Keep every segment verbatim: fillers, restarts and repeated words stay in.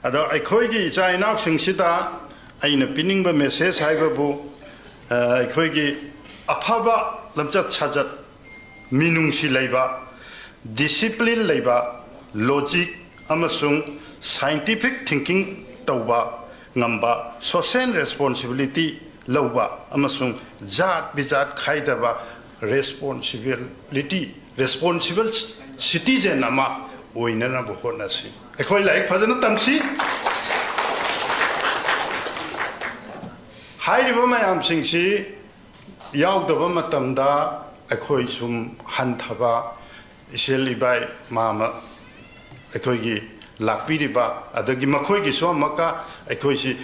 ꯑꯗꯣ ꯑꯩꯈꯣꯏꯒꯤ ꯏꯆꯥ ꯏꯅꯥꯎꯁꯤꯡꯁꯤꯗ ꯑꯩꯅ ꯄꯤꯅꯤꯡꯕ ꯃꯦꯁꯦꯖ ꯍꯥꯏꯕꯕꯨ, ꯑ, ꯑꯩꯈꯣꯏꯒꯤ ꯑꯐꯕ ꯂꯝꯆꯠ ꯁꯥꯖꯠ, ꯃꯤꯅꯨꯡꯁꯤ ꯂꯩꯕ, ꯗꯤꯁꯤꯄ꯭ꯂꯤꯟ ꯂꯩꯕ, ꯂꯣꯖꯤꯛ ꯑꯃꯁꯨꯡ ꯁꯥꯏꯟꯇꯤꯐꯤꯛ ꯊꯤꯡꯀꯤꯡ ꯇꯧꯕ ꯉꯝꯕ, ꯁꯣꯁꯦꯜ ꯔꯦꯁꯄꯣꯟꯁꯤꯕꯤꯂꯤꯇꯤ ꯂꯧꯕ ꯑꯃꯁꯨꯡ ꯖꯥꯠ ꯕꯤꯖꯥꯠ ꯈꯥꯏꯗꯕ ꯔꯦꯁꯄꯣꯟꯁꯤꯕꯤꯂꯤꯇꯤ, ꯔꯦꯁꯄꯣꯟꯁꯤꯕꯜ ꯁꯤꯇꯤꯖꯦꯟ ꯑꯃ ꯑꯣꯏꯅꯅꯕ ꯍꯣꯠꯅꯁꯤ꯫ ꯑꯩꯈꯣꯏ ꯂꯥꯏꯔꯤꯛ ꯐꯖꯅ ꯇꯝꯁꯤ꯫ ꯍꯥꯏꯔꯤꯕ ꯃꯌꯥꯝꯁꯤꯡꯁꯤ ꯌꯥꯎꯗꯕ ꯃꯇꯝꯗ ꯑꯩꯈꯣꯏ ꯁꯨꯝ ꯍꯟꯊꯕ, ꯏꯆꯦꯜ ꯏꯕꯥꯏ ꯃꯥꯃ ꯑꯩꯈꯣꯏꯒꯤ ꯂꯥꯛꯄꯤꯔꯤꯕ, ꯑꯗꯒꯤ ꯃꯈꯣꯏꯒꯤꯁꯨ ꯑꯃꯨꯛꯀ ꯑꯩꯈꯣꯏꯁꯤ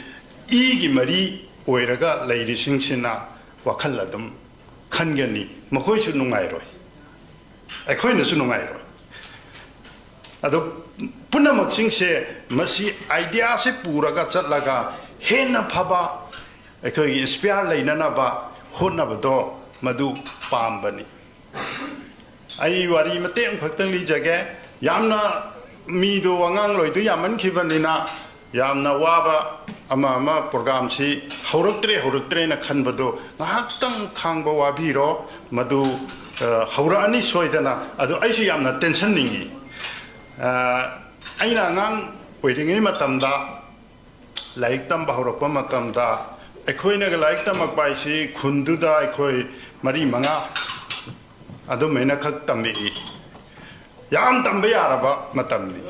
ꯏꯒꯤ ꯃꯔꯤ ꯑꯣꯏꯔꯒ ꯂꯩꯔꯤꯁꯤꯡꯁꯤꯅ ꯋꯥꯈꯜ ꯑꯗꯨꯝ ꯈꯟꯒꯅꯤ, ꯃꯈꯣꯏꯁꯨ ꯅꯨꯡꯉꯥꯏꯔꯣꯏ, ꯑꯩꯈꯣꯏꯅꯁꯨ ꯅꯨꯡꯉꯥꯏꯔꯣꯏ꯫ ꯑꯗꯣ ꯄꯨꯝꯅꯃꯛꯁꯤꯡꯁꯦ ꯃꯁꯤ ꯑꯥꯏꯗꯤꯌꯥꯁꯦ ꯄꯨꯔꯒ ꯆꯠꯂꯒ ꯍꯦꯟꯅ ꯐꯕ ꯑꯩꯈꯣꯏꯒꯤ ꯏꯟꯁꯄꯤꯌꯥꯔ ꯂꯩꯅꯅꯕ ꯍꯣꯠꯅꯕꯗꯣ ꯃꯗꯨ ꯄꯥꯝꯕꯅꯤ꯫ ꯑꯩ ꯋꯥꯔꯤ ꯃꯇꯦꯛ ꯑꯃꯈꯛꯇꯪ ꯂꯤꯖꯒꯦ꯫ ꯌꯥꯝꯅ ꯃꯤꯗꯣ ꯑꯉꯥꯡ ꯂꯣꯏꯗꯣ ꯌꯥꯝꯃꯟꯈꯤꯕꯅꯤꯅ ꯌꯥꯝꯅ ꯋꯥꯕ ꯑꯃ ꯑꯃ ꯄ꯭ꯔꯣꯒ꯭ꯔꯥꯝꯁꯤ ꯍꯧꯔꯛꯇ꯭ꯔꯦ, ꯍꯧꯔꯛꯇ꯭ꯔꯦꯅ ꯈꯟꯕꯗꯣ ꯉꯥꯏꯍꯥꯛꯇꯪ ꯈꯥꯡꯕ ꯋꯥꯕꯤꯔꯣ꯫ ꯃꯗꯨ, ꯑ, ꯍꯧꯔꯛꯑꯅꯤ ꯁꯣꯏꯗꯅ꯫ ꯑꯗꯣ ꯑꯩꯁꯨ ꯌꯥꯝꯅ ꯇꯦꯟꯁꯟꯅꯤꯡꯉꯤ꯫ ꯑ, ꯑꯩꯅ ꯑꯉꯥꯡ ꯑꯣꯏꯔꯤꯉꯩ ꯃꯇꯝꯗ, ꯂꯥꯏꯔꯤꯛ ꯇꯝꯕ ꯍꯧꯔꯛꯄ ꯃꯇꯝꯗ, ꯑꯩꯈꯣꯏꯅꯒ ꯂꯥꯏꯔꯤꯛ ꯇꯝꯃꯛꯄ ꯍꯥꯏꯁꯤ ꯈꯨꯟꯗꯨꯗ ꯑꯩꯈꯣꯏ ꯃꯔꯤ ꯃꯉꯥ ꯑꯗꯨꯃꯥꯏꯅ ꯈꯛ ꯇꯝꯃꯛꯏ꯫ ꯌꯥꯝ ꯇꯝꯕ ꯌꯥꯔꯕ ꯃꯇꯝꯅꯤ꯫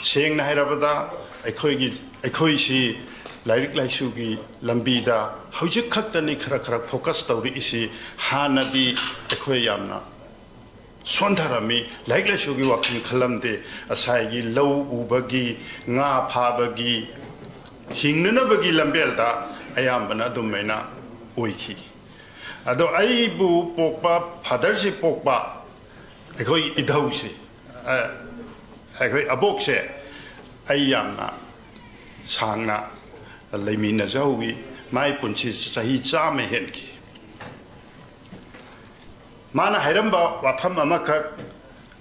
ꯁꯦꯡꯅ ꯍꯥꯏꯔꯕꯗ ꯑꯩꯈꯣꯏꯒꯤ, ꯑꯩꯈꯣꯏꯁꯤ ꯂꯥꯏꯔꯤꯛ ꯂꯥꯏꯁꯨꯒꯤ ꯂꯝꯕꯤꯗ ꯍꯧꯖꯤꯛ ꯈꯛꯇꯅꯤ ꯈꯔ ꯈꯔ ꯐꯣꯀꯁ ꯇꯧꯔꯛꯏꯁꯤ꯫ ꯍꯥꯟꯅꯗꯤ ꯑꯩꯈꯣꯏ ꯌꯥꯝꯅ ꯁꯣꯟꯊꯔꯝꯃꯤ, ꯂꯥꯏꯔꯤꯛ ꯂꯥꯏꯁꯨꯒꯤ ꯋꯥꯈꯜ ꯈꯜꯂꯝꯗꯦ꯫ ꯉꯁꯥꯏꯒꯤ ꯂꯧ ꯎꯕꯒꯤ, ꯉꯥ ꯐꯥꯕꯒꯤ, ꯍꯤꯡꯅꯅꯕꯒꯤ ꯂꯝꯕꯦꯜꯗ ꯑꯌꯥꯝꯕꯅ ꯑꯗꯨꯃꯥꯏꯅ ꯑꯣꯏꯈꯤ꯫ ꯑꯗꯣ ꯑꯩꯕꯨ ꯄꯣꯛꯄ, ꯐꯥꯗꯔꯁꯤ ꯄꯣꯛꯄ ꯑꯩꯈꯣꯏ ꯏꯙꯧꯁꯦ, ꯑ, ꯑꯩꯈꯣꯏ ꯑꯕꯣꯛꯁꯦ ꯑꯩ ꯌꯥꯝꯅ ꯁꯥꯡꯅ ꯂꯩꯃꯤꯟꯅꯖꯍꯧꯋꯤ꯫ ꯃꯥꯏ ꯄꯨꯟꯁꯤ ꯆꯍꯤ ꯆꯥꯝꯃ ꯍꯦꯟꯈꯤ꯫ ꯃꯥꯅ ꯍꯥꯏꯔꯝꯕ ꯋꯥꯐꯝ ꯑꯃꯈꯛ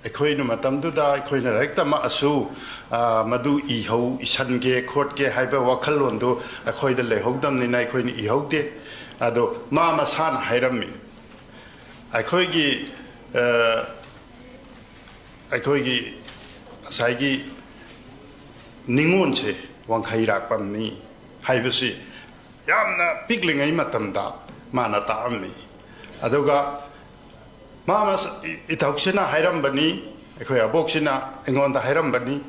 ꯑꯩꯈꯣꯏꯅ ꯃꯇꯝꯗꯨꯗ ꯑꯩꯈꯣꯏꯅ ꯂꯥꯏꯔꯤꯛ ꯇꯝꯃꯛꯑꯁꯨ, ꯑ, ꯃꯗꯨ ꯏꯍꯧ, ꯏꯁꯟꯒꯦ ꯈꯣꯠꯀꯦ ꯍꯥꯏꯕ ꯋꯥꯈꯜꯂꯣꯟꯗꯨ ꯑꯩꯈꯣꯏꯗ ꯂꯩꯍꯧꯗꯕꯅꯤꯅ ꯑꯩꯈꯣꯏꯅ ꯏꯍꯧꯗꯦ꯫ ꯑꯗꯣ ꯃꯥ ꯃꯁꯥꯅ ꯍꯥꯏꯔꯝꯃꯤ, ꯑꯩꯈꯣꯏꯒꯤ, ꯑ, ꯑꯩꯈꯣꯏꯒꯤ ꯉꯁꯥꯏꯒꯤ ꯅꯤꯉꯣꯜꯁꯦ ꯋꯥꯡꯈꯩꯔꯥꯛꯄꯝꯅꯤ ꯍꯥꯏꯕꯁꯤ ꯌꯥꯝꯅ ꯄꯤꯛꯂꯤꯉꯩ ꯃꯇꯝꯗ ꯃꯥꯅ ꯇꯥꯛꯑꯝꯃꯤ꯫ ꯑꯗꯨꯒ ꯃꯥ ꯃꯁ-, ꯏ-, ꯏꯊꯧꯁꯤꯅ ꯍꯥꯏꯔꯝꯕꯅꯤ, ꯑꯩꯈꯣꯏ ꯑꯕꯣꯛꯁꯤꯅ ꯑꯩꯉꯣꯟꯗ ꯍꯥꯏꯔꯝꯕꯅꯤ,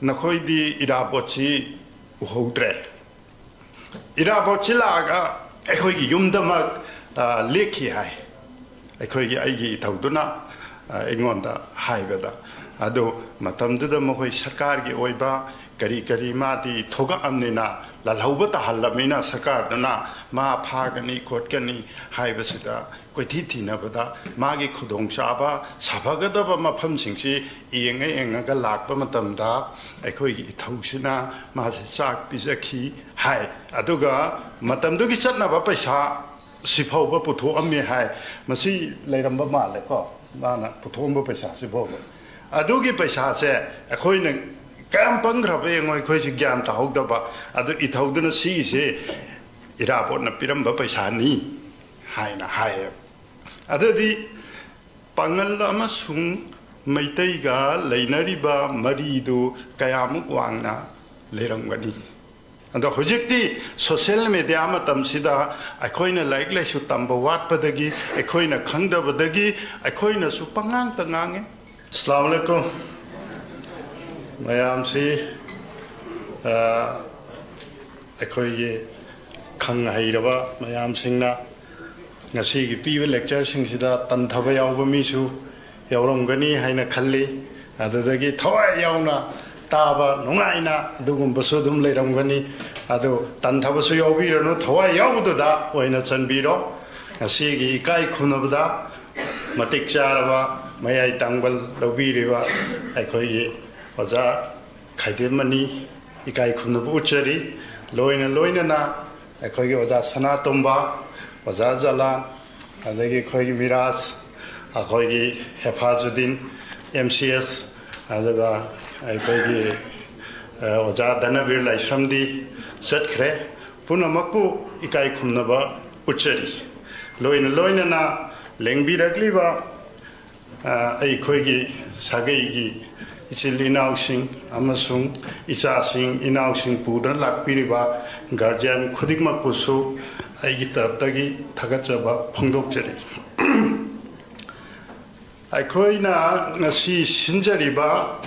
"ꯅꯈꯣꯏꯗꯤ ꯏꯔꯥꯕꯣꯠꯁꯤ ꯎꯍꯧꯗ꯭ꯔꯦ꯫ ꯏꯔꯥꯕꯣꯠꯁꯤ ꯂꯥꯛꯑꯒ ꯑꯩꯈꯣꯏꯒꯤ ꯌꯨꯝꯗꯃꯛ, ꯑ, ꯂꯦꯛꯈꯤ" ꯍꯥꯏ꯫ ꯑꯩꯈꯣꯏꯒꯤ, ꯑꯩꯒꯤ ꯏꯊꯧꯗꯨꯅ, ꯑ, ꯑꯩꯉꯣꯟꯗ ꯍꯥꯏꯕꯗ꯫ ꯑꯗꯨ ꯃꯇꯝꯗꯨꯗ ꯃꯈꯣꯏ ꯁꯔꯀꯥꯔꯒꯤ ꯑꯣꯏꯕ ꯀꯔꯤ ꯀꯔꯤ ꯃꯥꯗꯤ ꯊꯣꯛꯂꯛꯑꯕꯅꯤꯅ, ꯂꯥꯜꯍꯧꯕ ꯇꯥꯍꯜꯂꯕꯅꯤꯅ ꯁꯔꯀꯥꯔꯗꯨꯅ ꯃꯥ ꯐꯥꯒꯅꯤ ꯈꯣꯠꯀꯅꯤ ꯍꯥꯏꯕꯁꯤꯗ ꯀꯣꯏꯊꯤ ꯊꯤꯅꯕꯗ ꯃꯥꯒꯤ ꯈꯨꯗꯣꯡꯆꯥꯕ ꯁꯥꯐꯒꯗꯕ ꯃꯐꯝꯁꯤꯡꯁꯤ ꯌꯦꯡꯉ ꯌꯦꯡꯉꯒ ꯂꯥꯛꯄ ꯃꯇꯝꯗ ꯑꯩꯈꯣꯏꯒꯤ ꯏꯊꯧꯁꯤꯅ ꯃꯥꯁꯦ ꯆꯥꯛ ꯄꯤꯖꯈꯤ ꯍꯥꯏ꯫ ꯑꯗꯨꯒ ꯃꯇꯝꯗꯨꯒꯤ ꯆꯠꯅꯕ ꯄꯩꯁꯥ ꯁꯤꯐꯥꯎꯕ ꯄꯨꯊꯣꯛꯑꯝꯃꯦ ꯍꯥꯏ꯫ ꯃꯁꯤ ꯂꯩꯔꯝꯕ ꯃꯥꯜꯂꯦꯀꯣ, ꯃꯥꯅ ꯄꯨꯊꯣꯛꯑꯝꯕ ꯄꯩꯁꯥꯁꯤ ꯐꯥꯎꯕ꯫ ꯑꯗꯨꯒꯤ ꯄꯩꯁꯥꯁꯦ ꯑꯩꯈꯣꯏꯅ ꯀꯌꯥꯝ ꯄꯪꯈ꯭ꯔꯕ ꯌꯦꯡꯉꯣ, ꯑꯩꯈꯣꯏꯁꯤ ꯒ꯭ꯌꯥꯟ ꯇꯥꯍꯧꯗꯕ꯫ ꯑꯗꯨ ꯏꯊꯧꯗꯨꯅ ꯁꯤꯒꯤꯁꯦ ꯏꯔꯥꯕꯣꯠꯅ ꯄꯤꯔꯝꯕ ꯄꯩꯁꯥꯅꯤ ꯍꯥꯏꯅ ꯍꯥꯏꯌꯦ꯫ ꯑꯗꯨꯗꯤ ꯄꯥꯉꯜ ꯑꯃꯁꯨꯡ ꯃꯩꯇꯩꯒ ꯂꯩꯅꯔꯤꯕ ꯃꯔꯤꯗꯨ ꯀꯌꯥꯃꯨꯛ ꯋꯥꯡꯅ ꯂꯩꯔꯝꯒꯅꯤ? ꯑꯗꯣ ꯍꯧꯖꯤꯛꯇꯤ ꯁꯣꯁꯤꯌꯦꯜ ꯃꯦꯗꯤꯌꯥ ꯃꯇꯝꯁꯤꯗ ꯑꯩꯈꯣꯏꯅ ꯂꯥꯏꯔꯤꯛ ꯂꯥꯏꯁꯨ ꯇꯝꯕ ꯋꯥꯠꯄꯗꯒꯤ, ꯑꯩꯈꯣꯏꯅ ꯈꯪꯗꯕꯗꯒꯤ ꯑꯩꯈꯣꯏꯅꯁꯨ ꯄꯉꯥꯡꯇ ꯉꯥꯡꯉꯤ꯫ ꯑꯁꯂꯥꯃꯨ ꯑꯂꯥꯏꯀꯨꯝ꯫ ꯃꯌꯥꯝꯁꯤ, ꯑ, ꯑꯩꯈꯣꯏꯒꯤ ꯈꯪ ꯍꯩꯔꯕ ꯃꯌꯥꯝꯁꯤꯡꯅ ꯉꯁꯤꯒꯤ ꯄꯤꯕ ꯂꯦꯛꯆꯔꯁꯤꯡꯁꯤꯗ ꯇꯟꯊꯕ ꯌꯥꯎꯕ ꯃꯤꯁꯨ ꯌꯥꯎꯔꯝꯒꯅꯤ ꯍꯥꯏꯅ ꯈꯜꯂꯤ꯫ ꯑꯗꯨꯗꯒꯤ ꯊꯋꯥꯏ ꯌꯥꯎꯅ ꯇꯥꯕ ꯅꯨꯡꯉꯥꯏꯅ ꯑꯗꯨꯒꯨꯝꯕꯁꯨ ꯑꯗꯨꯝ ꯂꯩꯔꯝꯒꯅꯤ꯫ ꯑꯗꯨ ꯇꯟꯊꯕꯁꯨ ꯌꯥꯎꯕꯤꯔꯅꯨ, ꯊꯋꯥꯏ ꯌꯥꯎꯕꯗꯨꯗ ꯑꯣꯏꯅ ꯆꯟꯕꯤꯔꯣ꯫ ꯉꯁꯤꯒꯤ ꯏꯀꯥꯏ ꯈꯨꯝꯅꯕꯗ ꯃꯇꯤꯛ ꯆꯥꯔꯕ ꯃꯌꯥꯏ ꯇꯥꯡꯕ ꯂꯧꯕꯤꯔꯤꯕ ꯑꯩꯈꯣꯏꯒꯤ ꯑꯣꯖꯥ ꯈꯥꯏꯗꯦꯝꯃꯅꯤ ꯏꯀꯥꯏ ꯈꯨꯝꯅꯕ ꯎꯠꯆꯔꯤ꯫ ꯂꯣꯏꯅ ꯂꯣꯏꯅꯅ ꯑꯩꯈꯣꯏꯒꯤ ꯑꯣꯖꯥ ꯁꯅꯥꯇꯣꯝꯕ, ꯑꯣꯖꯥ ꯖꯂꯥꯟ, ꯑꯗꯒꯤ ꯑꯩꯈꯣꯏꯒꯤ ꯃꯤꯔꯥꯖ, ꯑꯩꯈꯣꯏꯒꯤ ꯍꯦꯐꯥꯖꯨꯗꯤꯟ, ꯑꯦꯝ ꯁꯤ ꯑꯦꯁ, ꯑꯗꯨꯒ ꯑꯩꯈꯣꯏꯒꯤ ꯑ, ꯑꯣꯖꯥ ꯙꯅꯕꯤꯔ ꯂꯥꯏꯁ꯭ꯔꯝꯗꯤ ꯆꯠꯈ꯭ꯔꯦ꯫ ꯄꯨꯝꯅꯃꯛꯄꯨ ꯏꯀꯥꯏ ꯈꯨꯝꯅꯕ ꯎꯠꯆꯔꯤ꯫ ꯂꯣꯏꯅ ꯂꯣꯏꯅꯅ ꯂꯦꯡꯕꯤꯔꯛꯂꯤꯕ ꯑ, ꯑꯩꯈꯣꯏꯒꯤ ꯁꯥꯒꯩꯒꯤ ꯏꯆꯤꯜ ꯏꯅꯥꯎꯁꯤꯡ ꯑꯃꯁꯨꯡ ꯏꯆꯥꯁꯤꯡ ꯏꯅꯥꯎꯁꯤꯡ ꯄꯨꯗꯨꯅ ꯂꯥꯛꯄꯤꯔꯤꯕ ꯒꯥꯔꯖꯤꯌꯥꯟ ꯈꯨꯗꯤꯡꯃꯛꯄꯨꯁꯨ ꯑꯩꯒꯤ ꯇꯔꯞꯇꯒꯤ ꯊꯥꯒꯠꯆꯕ ꯐꯣꯡꯗꯣꯛꯆꯔꯤ꯫ ꯑꯩꯈꯣꯏꯅ ꯉꯁꯤ ꯁꯤꯟꯖꯔꯤꯕ,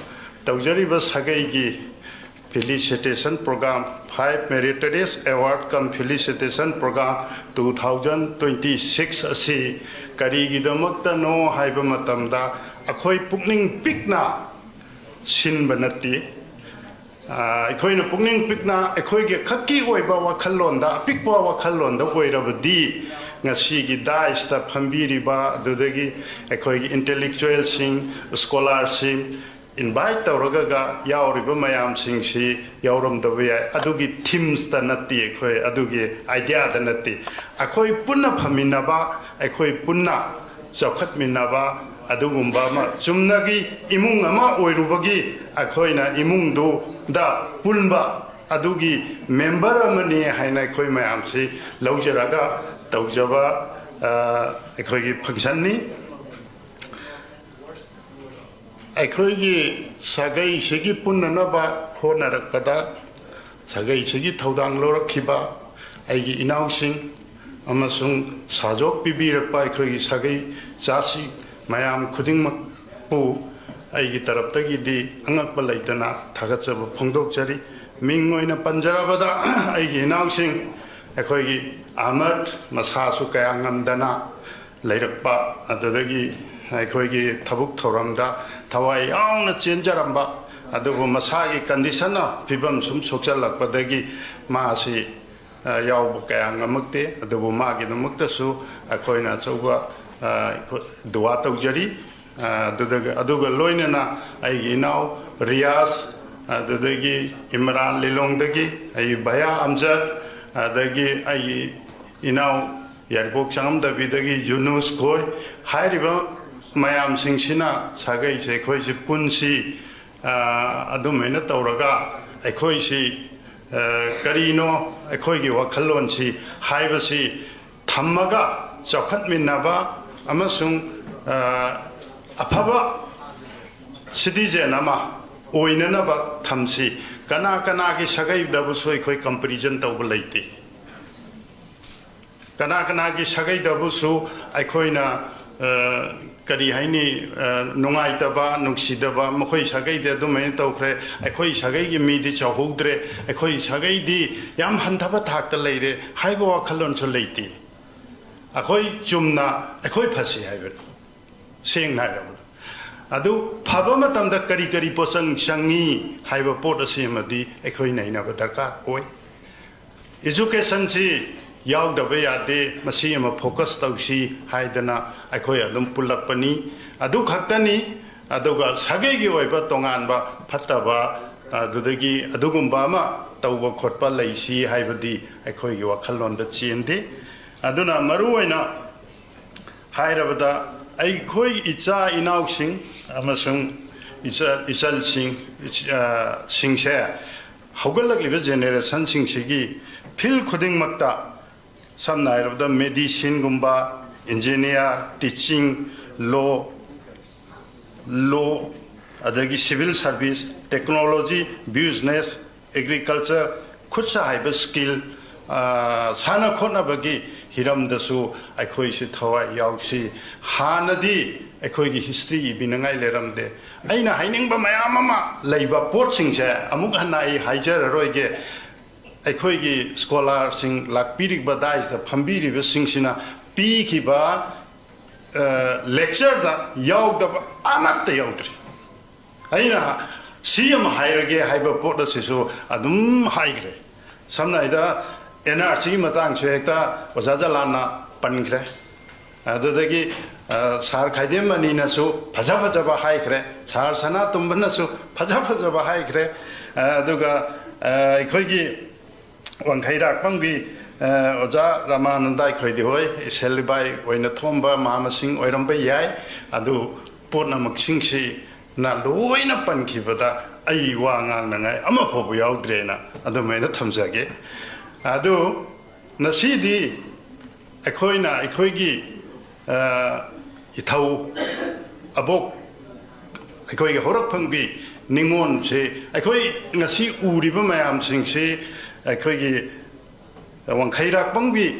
ꯇꯧꯖꯔꯤꯕ ꯁꯥꯒꯩꯒꯤ felicitation program, five Meritorious Award cum Felicitation Program two thousand twenty six ꯑꯁꯤ ꯀꯔꯤꯒꯤꯗꯃꯛꯇꯅꯣ ꯍꯥꯏꯕ ꯃꯇꯝꯗ, ꯑꯩꯈꯣꯏ ꯄꯨꯛꯅꯤꯡ ꯄꯤꯛꯅ ꯁꯤꯟꯕ ꯅꯠꯇꯦ꯫ ꯑ, ꯑꯩꯈꯣꯏꯅ ꯄꯨꯛꯅꯤꯡ ꯄꯤꯛꯅ ꯑꯩꯈꯣꯏꯒꯤ ꯈꯛꯀꯤ ꯑꯣꯏꯕ ꯋꯥꯈꯜꯂꯣꯟꯗ, ꯑꯄꯤꯛꯄ ꯋꯥꯈꯜꯂꯣꯟꯗ ꯑꯣꯏꯔꯕꯗꯤ, ꯉꯁꯤꯒꯤ ꯗꯥꯏꯁꯇ ꯐꯝꯕꯤꯔꯤꯕ, ꯑꯗꯨꯗꯒꯤ ꯑꯩꯈꯣꯏꯒꯤ ꯏꯟꯇꯦꯂꯦꯛꯆꯨꯋꯦꯜꯁꯤꯡ, ꯁ꯭ꯀꯣꯂꯥꯔꯁꯤꯡ, ꯏꯟꯚꯥꯏꯠ ꯇꯧꯔꯒ ꯌꯥꯎꯔꯤꯕ ꯃꯌꯥꯝꯁꯤꯡꯁꯤ ꯌꯥꯎꯔꯝꯗꯕ ꯌꯥꯏ꯫ ꯑꯗꯨꯒꯤ ꯊꯤꯝꯁꯇ ꯅꯠꯇꯦ, ꯑꯩꯈꯣꯏ ꯑꯗꯨꯒꯤ ꯑꯥꯏꯗꯤꯌꯥꯗ ꯅꯠꯇꯦ꯫ ꯑꯩꯈꯣꯏ ꯄꯨꯟꯅ ꯐꯝꯃꯤꯟꯅꯕ, ꯑꯩꯈꯣꯏ ꯄꯨꯟꯅ ꯆꯥꯎꯈꯠꯃꯤꯟꯅꯕ, ꯑꯗꯨꯒꯨꯝꯕ ꯑꯃ, ꯆꯨꯝꯅꯒꯤ ꯏꯃꯨꯡ ꯑꯃ ꯑꯣꯏꯔꯨꯕꯒꯤ ꯑꯩꯈꯣꯏꯅ ꯏꯃꯨꯡꯗꯨꯗ ꯄꯨꯟꯕ, ꯑꯗꯨꯒꯤ ꯃꯦꯝꯕꯔ ꯑꯃꯅꯤ ꯍꯥꯏꯅ ꯑꯩꯈꯣꯏ ꯃꯌꯥꯝꯁꯤ ꯂꯧꯖꯔꯒ ꯇꯧꯖꯕ, ꯑ, ꯑꯩꯈꯣꯏꯒꯤ ꯐꯪꯁꯟꯅꯤ꯫ ꯑꯩꯈꯣꯏꯒꯤ ꯁꯥꯒꯩꯁꯤꯒꯤ ꯄꯨꯟꯅꯅꯕ ꯍꯣꯠꯅꯔꯛꯄꯗ, ꯁꯥꯒꯩꯁꯤꯒꯤ ꯊꯧꯗꯥꯡ ꯂꯧꯔꯛꯈꯤꯕ ꯑꯩꯒꯤ ꯏꯅꯥꯎꯁꯤꯡ ꯑꯃꯁꯨꯡ ꯁꯥꯖꯣꯛ ꯄꯤꯕꯤꯔꯛꯄ ꯑꯩꯈꯣꯏꯒꯤ ꯁꯥꯒꯩ ꯆꯥꯁꯤ ꯃꯌꯥꯝ ꯈꯨꯗꯤꯡꯃꯛꯄꯨ ꯑꯩꯒꯤ ꯇꯔꯞꯇꯒꯤꯗꯤ ꯑꯉꯛꯄ ꯂꯩꯇꯅ ꯊꯥꯒꯠꯆꯕ ꯐꯣꯡꯗꯣꯛꯆꯔꯤ꯫ ꯃꯤꯡ ꯑꯣꯏꯅ ꯄꯟꯖꯔꯕꯗ, ꯑꯩꯒꯤ ꯏꯅꯥꯎꯁꯤꯡ, ꯑꯩꯈꯣꯏꯒꯤ ꯑꯍꯃꯗ, ꯃꯁꯥꯁꯨ ꯀꯌꯥ ꯉꯝꯗꯅ ꯂꯩꯔꯛꯄ, ꯑꯗꯨꯗꯒꯤ ꯑꯩꯈꯣꯏꯒꯤ ꯊꯕꯛ ꯊꯧꯔꯝꯗ ꯊꯋꯥꯏ ꯌꯥꯎꯅ ꯆꯦꯟꯖꯔꯝꯕ, ꯑꯗꯨꯕꯨ ꯃꯁꯥꯒꯤ ꯀꯟꯗꯤꯁꯟꯅ, ꯐꯤꯕꯝ ꯁꯨꯝ ꯁꯣꯛꯆꯜꯂꯛꯄꯗꯒꯤ ꯃꯥꯁꯤ, ꯑ, ꯌꯥꯎꯕ ꯀꯌꯥ ꯉꯝꯃꯛꯇꯦ꯫ ꯑꯗꯨꯕꯨ ꯃꯥꯒꯤꯗꯃꯛꯇꯁꯨ ꯑꯩꯈꯣꯏꯅ ꯑꯆꯧꯕ, ꯑ, ꯑꯩꯈꯣꯏ ꯗꯨꯋꯥ ꯇꯧꯖꯔꯤ꯫ ꯑ, ꯑꯗꯨꯗꯒ, ꯑꯗꯨꯒ ꯂꯣꯏꯅꯅ ꯑꯩꯒꯤ ꯏꯅꯥꯎ ꯔꯤꯌꯥꯖ, ꯑꯗꯨꯗꯒꯤ ꯏꯝꯔꯥꯟ ꯂꯤꯂꯣꯡꯗꯒꯤ ꯑꯩꯒꯤ ꯚꯌꯥ ꯑꯝꯖꯗ, ꯑꯗꯒꯤ ꯑꯩꯒꯤ ꯏꯅꯥꯎ ꯌꯥꯏꯔꯤꯄꯣꯛ ꯆꯪꯉꯝꯗꯕꯤꯗꯒꯤ ꯌꯨꯅꯨꯁ ꯈꯣꯏ, ꯍꯥꯏꯔꯤꯕ ꯃꯌꯥꯝꯁꯤꯡꯁꯤꯅ ꯁꯥꯒꯩꯁꯦ ꯑꯩꯈꯣꯏꯁꯦ ꯄꯨꯟꯁꯤ, ꯑ, ꯑꯗꯨꯃꯥꯏꯅ ꯇꯧꯔꯒ ꯑꯩꯈꯣꯏꯁꯤ, ꯑ, ꯀꯔꯤꯅꯣ ꯑꯩꯈꯣꯏꯒꯤ ꯋꯥꯈꯜꯂꯣꯟꯁꯤ ꯍꯥꯏꯕꯁꯤ ꯊꯝꯃꯒ ꯆꯥꯎꯈꯠꯃꯤꯟꯅꯕ ꯑꯃꯁꯨꯡ, ꯑ, ꯑꯐꯕ citizen ꯑꯃ ꯑꯣꯏꯅꯅꯕ ꯊꯝꯁꯤ꯫ ꯀꯅꯥ ꯀꯅꯥꯒꯤ ꯁꯥꯒꯩꯗꯕꯨꯁꯨ ꯑꯩꯈꯣꯏ comparison ꯇꯧꯕ ꯂꯩꯇꯦ꯫ ꯀꯅꯥ ꯀꯅꯥꯒꯤ ꯁꯥꯒꯩꯗꯕꯨꯁꯨ ꯑꯩꯈꯣꯏꯅ, ꯑ, ꯀꯔꯤ ꯍꯥꯏꯅꯤ, ꯑ, ꯅꯨꯡꯉꯥꯏꯇꯕ, ꯅꯨꯡꯁꯤꯗꯕ, ꯃꯈꯣꯏ ꯁꯥꯒꯩꯗꯤ ꯑꯗꯨꯃꯥꯏꯅ ꯇꯧꯈ꯭ꯔꯦ, ꯑꯩꯈꯣꯏ ꯁꯥꯒꯩꯒꯤ ꯃꯤꯗꯤ ꯆꯥꯎꯍꯧꯗ꯭ꯔꯦ, ꯑꯩꯈꯣꯏ ꯁꯥꯒꯩꯗꯤ ꯌꯥꯝ ꯍꯟꯊꯕ ꯊꯥꯛꯇ ꯂꯩꯔꯦ ꯍꯥꯏꯕ ꯋꯥꯈꯜꯂꯣꯟꯁꯨ ꯂꯩꯇꯦ꯫ ꯑꯩꯈꯣꯏ ꯆꯨꯝꯅ ꯑꯩꯈꯣꯏ ꯐꯁꯤ ꯍꯥꯏꯕꯅꯤ, ꯁꯦꯡꯅ ꯍꯥꯏꯔꯕꯗ꯫ ꯑꯗꯨ ꯐꯕ ꯃꯇꯝꯗ ꯀꯔꯤ ꯀꯔꯤ ꯄꯣꯠꯆꯪ ꯆꯪꯉꯤ ꯍꯥꯏꯕ ꯄꯣꯠ ꯑꯁꯤꯃꯗꯤ ꯑꯩꯈꯣꯏ ꯅꯩꯅꯕ ꯗꯔꯀꯥꯔ ꯑꯣꯏ꯫ Educationꯁꯤ ꯌꯥꯎꯗꯕ ꯌꯥꯗꯦ, ꯃꯁꯤ ꯑꯃ focus ꯇꯧꯁꯤ ꯍꯥꯏꯗꯅ ꯑꯩꯈꯣꯏ ꯑꯗꯨꯝ ꯄꯨꯜꯂꯛꯄꯅꯤ꯫ ꯑꯗꯨ ꯈꯛꯇꯅꯤ꯫ ꯑꯗꯨꯒ ꯁꯥꯒꯩꯒꯤ ꯑꯣꯏꯕ ꯇꯣꯉꯥꯟꯕ ꯐꯠꯇꯕ, ꯑꯗꯨꯗꯒꯤ ꯑꯗꯨꯒꯨꯝꯕ ꯑꯃ ꯇꯧꯕ ꯈꯣꯠꯄ ꯂꯩꯁꯤ ꯍꯥꯏꯕꯗꯤ ꯑꯩꯈꯣꯏꯒꯤ ꯋꯥꯈꯜꯂꯣꯟꯗ ꯆꯦꯟꯗꯦ꯫ ꯑꯗꯨꯅ ꯃꯔꯨꯑꯣꯏꯅ ꯍꯥꯏꯔꯕꯗ, ꯑꯩꯈꯣꯏ ꯏꯆꯥ ꯏꯅꯥꯎꯁꯤꯡ ꯑꯃꯁꯨꯡ ꯏꯆ-, ꯏꯆꯜꯁꯤꯡ, ꯏꯆ-, ꯑ, ꯁꯤꯡꯁꯦ, ꯍꯧꯒꯠꯂꯛꯂꯤꯕ generationꯁꯤꯡꯁꯤꯒꯤ field ꯈꯨꯗꯤꯡꯃꯛꯇ, ꯁꯝꯅ ꯍꯥꯏꯔꯕꯗ medicineꯒꯨꯝꯕ, engineer, teaching, law, law, ꯑꯗꯒꯤ civil service, technology, business, agriculture, ꯈꯨꯠꯁꯥ ꯍꯩꯕ skill, ꯑ, ꯁꯥꯟꯅ ꯈꯣꯠꯅꯕꯒꯤ ꯍꯤꯔꯝꯗꯁꯨ ꯑꯩꯈꯣꯏꯁꯤ ꯊꯋꯥꯏ ꯌꯥꯎꯁꯤ꯫ ꯍꯥꯟꯅꯗꯤ ꯑꯩꯈꯣꯏꯒꯤ history ꯏꯕꯤꯅꯉꯥꯏ ꯂꯩꯔꯝꯗꯦ꯫ ꯑꯩꯅ ꯍꯥꯏꯅꯤꯡꯕ ꯃꯌꯥꯝ ꯑꯃ ꯂꯩꯕ ꯄꯣꯠꯁꯤꯡꯁꯦ ꯑꯃꯨꯛ ꯍꯟꯅ ꯑꯩ ꯍꯥꯏꯖꯔꯔꯣꯏꯒꯦ꯫ ꯑꯩꯈꯣꯏꯒꯤ scholarꯁꯤꯡ, ꯂꯥꯛꯄꯤꯔꯤꯕ dais ꯇ ꯐꯝꯕꯤꯔꯤꯕꯁꯤꯡꯁꯤꯅ ꯄꯤꯈꯤꯕ, ꯑ, lecture ꯗ ꯌꯥꯎꯗꯕ ꯑꯃꯠꯇ ꯌꯥꯎꯗ꯭ꯔꯤ꯫ ꯑꯩꯅ ꯁꯤ ꯑꯃ ꯍꯥꯏꯔꯒꯦ ꯍꯥꯏꯕ ꯄꯣꯠ ꯑꯁꯤꯁꯨ ꯑꯗꯨꯝ ꯍꯥꯏꯈ꯭ꯔꯦ꯫ ꯁꯝꯅ ꯍꯥꯏꯗ, NRC ꯒꯤ ꯃꯇꯥꯡꯁꯨ ꯍꯦꯛꯇ ꯑꯣꯖꯥ ꯖꯂꯥꯟꯅ ꯄꯟꯈ꯭ꯔꯦ꯫ ꯑꯗꯨꯗꯒꯤ, ꯑ, sir ꯈꯥꯏꯗꯦꯝ ꯃꯅꯤꯅꯁꯨ ꯐꯖ ꯐꯖꯕ ꯍꯥꯏꯈ꯭ꯔꯦ, sir ꯁꯅꯥꯇꯣꯝꯕꯅꯁꯨ ꯐꯖ ꯐꯖꯕ ꯍꯥꯏꯈ꯭ꯔꯦ꯫ ꯑ, ꯑꯗꯨꯒ, ꯑ, ꯑꯩꯈꯣꯏꯒꯤ ꯋꯥꯡꯈꯩꯔꯥꯛꯄꯝꯒꯤ ꯑꯣꯖꯥ ꯔꯥꯃꯥꯅꯟꯗ ꯑꯩꯈꯣꯏꯗꯤ ꯍꯣꯏ, ꯏꯁꯦꯜ ꯏꯕꯥꯏ ꯑꯣꯏꯅ ꯊꯣꯛꯑꯝꯕ ꯃꯍꯥ ꯃꯁꯤꯡ ꯑꯣꯏꯔꯝꯕ ꯌꯥꯏ꯫ ꯑꯗꯨ ꯄꯣꯠꯅꯃꯛꯁꯤꯡꯁꯤꯅ ꯂꯣꯏꯅ ꯄꯟꯈꯤꯕꯗ ꯑꯩ ꯋꯥ ꯉꯥꯡꯅꯉꯥꯏ ꯑꯃꯐꯥꯎꯕ ꯌꯥꯎꯗ꯭ꯔꯦꯅ ꯑꯗꯨꯃꯥꯏꯅ ꯊꯝꯖꯒꯦ꯫ ꯑꯗꯨ ꯉꯁꯤꯗꯤ ꯑꯩꯈꯣꯏꯅ ꯑꯩꯈꯣꯏꯒꯤ, ꯑ, ꯏꯊꯧ ꯑꯕꯣꯛ, ꯑꯩꯈꯣꯏꯒꯤ ꯍꯧꯔꯛꯐꯝꯒꯤ ꯅꯤꯉꯣꯜꯁꯦ, ꯑꯩꯈꯣꯏ ꯉꯁꯤ ꯎꯔꯤꯕ ꯃꯌꯥꯝꯁꯤꯡꯁꯤ ꯑꯩꯈꯣꯏꯒꯤ ꯋꯥꯡꯈꯩꯔꯥꯛꯄꯝꯒꯤ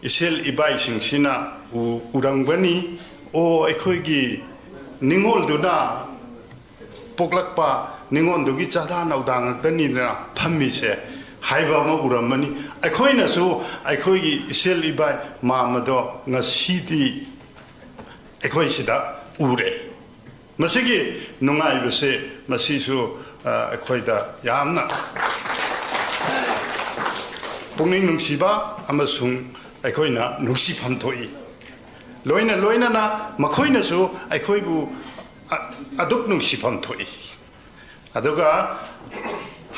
ꯏꯁꯦꯜ ꯏꯕꯥꯏꯁꯤꯡꯁꯤꯅ ꯎ-, ꯎꯔꯝꯒꯅꯤ꯫ ꯑꯣ, ꯑꯩꯈꯣꯏꯒꯤ ꯅꯤꯉꯣꯜꯗꯨꯅ ꯄꯣꯛꯂꯛꯄ ꯅꯤꯉꯣꯜꯗꯨꯒꯤ ꯆꯥꯗꯥ ꯅꯧꯗꯥ ꯉꯥꯛꯇꯅꯤꯗꯅ ꯐꯝꯃꯤꯁꯦ ꯍꯥꯏꯕ ꯑꯃ ꯎꯔꯝꯃꯅꯤ꯫ ꯑꯩꯈꯣꯏꯅꯁꯨ ꯑꯩꯈꯣꯏꯒꯤ ꯏꯁꯦꯜ ꯏꯕꯥꯏ ꯃꯥꯝꯃꯗꯣ ꯉꯁꯤꯗꯤ ꯑꯩꯈꯣꯏ ꯁꯤꯗ ꯎꯔꯦ꯫ ꯃꯁꯤꯒꯤ ꯅꯨꯡꯉꯥꯏꯕꯁꯦ, ꯃꯁꯤꯁꯨ, ꯑ, ꯑꯩꯈꯣꯏꯗ ꯌꯥꯝꯅ ꯄꯨꯛꯅꯤꯡ ꯅꯨꯡꯁꯤꯕ ꯑꯃꯁꯨꯡ ꯑꯩꯈꯣꯏꯅ ꯅꯨꯡꯁꯤꯐꯝ ꯊꯣꯛꯏ꯫ ꯂꯣꯏꯅ ꯂꯣꯏꯅꯅ ꯃꯈꯣꯏꯅꯁꯨ ꯑꯩꯈꯣꯏꯕꯨ, ꯑ, ꯑꯗꯨꯛ ꯅꯨꯡꯁꯤꯐꯝ ꯊꯣꯛꯏ꯫ ꯑꯗꯨꯒ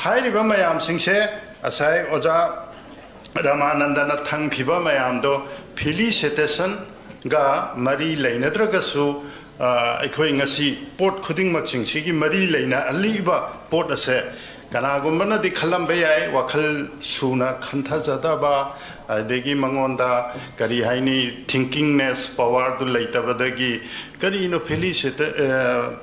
ꯍꯥꯏꯔꯤꯕ ꯃꯌꯥꯝꯁꯤꯡꯁꯦ, ꯉꯁꯥꯏ ꯑꯣꯖꯥ ꯔꯃꯥꯅꯟꯗꯅ ꯊꯝꯈꯤꯕ ꯃꯌꯥꯝꯗꯣ, ꯐꯤꯂꯤꯁꯤꯇꯦꯁꯟꯒ ꯃꯔꯤ ꯂꯩꯅꯗ꯭ꯔꯒꯁꯨ, ꯑ, ꯑꯩꯈꯣꯏ ꯉꯁꯤ ꯄꯣꯠ ꯈꯨꯗꯤꯡꯃꯛꯁꯤꯡꯁꯤꯒꯤ ꯃꯔꯤ ꯂꯩꯅꯍꯜꯂꯤꯕ ꯄꯣꯠ ꯑꯁꯦ, ꯀꯅꯥꯒꯨꯝꯕꯅꯗꯤ ꯈꯜꯂꯝꯕ ꯌꯥꯏ, ꯋꯥꯈꯜ ꯁꯨꯅ ꯈꯟꯊꯖꯗꯕ, ꯑꯗꯒꯤ ꯃꯉꯣꯟꯗ ꯀꯔꯤ ꯍꯥꯏꯅꯤ, ꯊꯤꯡꯀꯤꯡꯅꯦꯁ ꯄꯋꯥꯔꯗꯨ ꯂꯩꯇꯕꯗꯒꯤ, ꯀꯔꯤꯅꯣ ꯐꯤꯂꯤꯁꯤꯇ-, ꯑ,